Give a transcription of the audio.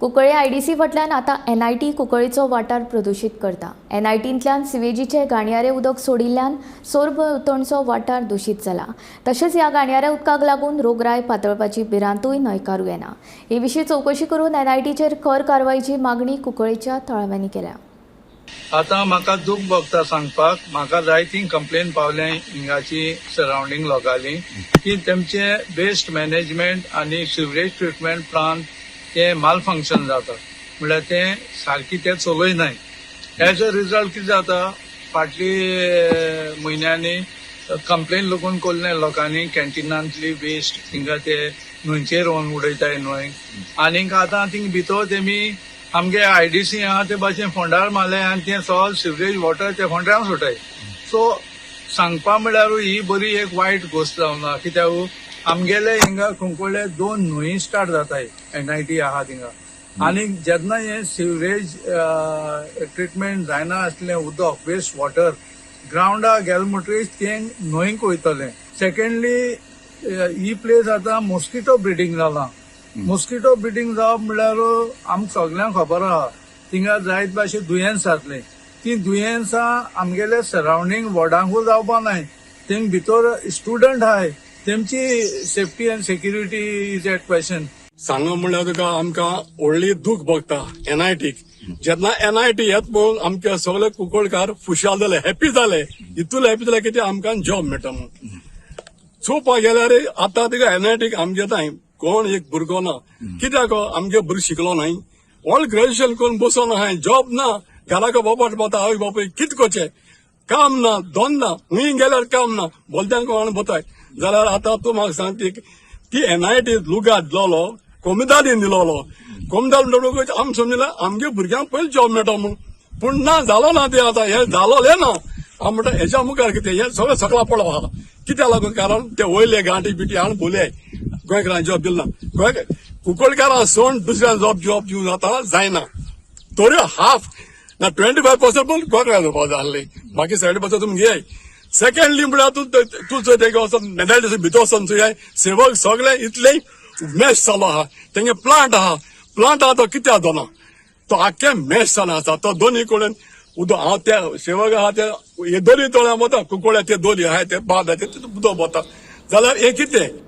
Cuncolim IDC फाटल्यान आतां NIT कुंकळ्ळेचो वाठार प्रदुशीत करता. एनआयटींतल्यान सिवेजीचे घाणयारे उदक सोडिल्ल्यान सरभोंवतणचो वाठार दुशीत जाला. तशेंच ह्या घाणयाऱ्या उदकाक लागून रोगराय पातळपाची भिरांतूय न्हयकारूं येना. हे विशीं चवकशी करून एनआयटीचेर खर कारवायची मागणी कुंकळ्ळेच्या थळाव्यांनी केल्या. आतां म्हाका दूख भोगता सांगपाक. म्हाका जायती कंप्लेन पावल्या हिंगाची सरावंडींग लोकांली की तेमचे वेस्ट मॅनेजमेंट आनी सिवरेज ट्रिटमेंट प्लांट ते माल फंक्शन जाता, म्हणल्यार ते सारकी ते चलयनाय. एज अ रिजल्ट कितें जाता, फाटली म्हयन्यांनी कंप्लेन लोकून कोल्ले लोकांनी, कॅन्टिनांतली वेस्ट थिंगा ते न्हंयचेर व्हरून उडयताय न्हंय. आनीक आतां थिंग भितर तेमी आमगे आयडीसी आहा ते भाशेन फोंडार मारले आनी ते सगळे सिवरेज वॉटर ते फोंड्यान सोडटाय. सो सांगपा म्हणल्यार ही बरी एक वायट गोश्ट जावना, कित्याक आमगेले हिंगा कुंकळ्ळे दोन न्हंयी स्टार्ट जाताय, एनआयटी आहा थिंगा. आनी जेन्ना हे सिवरेज ट्रिटमेंट जायना आसलें उदक, वेस्ट वॉटर ग्रावंडा गेले म्हणटकीर तें न्हंयक वयतलें. सेकंडली, ही प्लेस आतां मॉस्किटो ब्रिडींग जालां. मॉस्किटो ब्रिडींग जावप म्हणल्यार आमकां सगल्यांक खबर आहा, थिंगा जायत भाशे दुयेंस जातलें. ती दुयेंसां आमगेले सरावंडींग वॉर्डांकूय जावपा नाय. थिंग भितर स्टुडंट आहाय, तेमची safety and security is at question. सांग म्हणल्यार तुका आमकां व्हडली दूख भोगता एनआयटीक. जेन्ना एनआयटी येत पळोवन आमचे सगळे कुंकळकार खुशाल जाले, हॅपी जाले. इतून हॅपी जाले की ते आमकां जॉब मेळटा म्हणून. चोवपाक गेल्यार आतां तुका एनआयटीक आमगे थंय कोण एक भुरगो ना. कित्याक आमगे भुरगो शिकलो न्हय? ऑल ग्रॅज्युएशन करून बसोन आहाय, जॉब ना. घराक बोबाट बोता आवय बापूय, कित करचें? काम ना, दोन ना, हुंय गेल्यार काम ना, बोलत्यांक कोण बोताय. जाल्यार आतां तूं म्हाका सांग, ती ती एनआयटी लुगार दिलोलो कोमिदादीन दिलोलो. कोमिदाद म्हणटकूच आमी समजलें आमगे भुरग्यांक पयलीं जॉब मेळटा म्हूण, पूण ना जालो ना ते. आतां हें जालोलें ना. हांव म्हणटा, हेच्या मुखार कितें हें सगळें सकला पडलो आहा. कित्याक लागून? कारण ते वयले गांठी बिटी हाडून बोलय गोंयकारांक जॉब दिल ना. गोंय कुंकळकारां सोड दुसऱ्या जॉब दिवंक जाता जायना. तरी हाफ ना, 25% पण गोंयकारां दिवपा जाय आसली, बाकी 70% तुमी घेय. सेकंडली म्हळ्यार तूं तूं चोय, तेगे वचोन एनआयटी भितर वचोन चोय, सेवक सगळे इतले मेश जालो आहा. तेंगे प्लांट आहा, प्लांट आहा तो कित्याक जाना? तो आख्खे मेश जालो आसा. तो दोनी कडेन उदक हांव त्या सेवक आहा ते हे दोनी तळ्या वता, कुंकळ्या ते दोनी आहाय, ते बाद आहा ते उदक वता. जाल्यार हें कितें?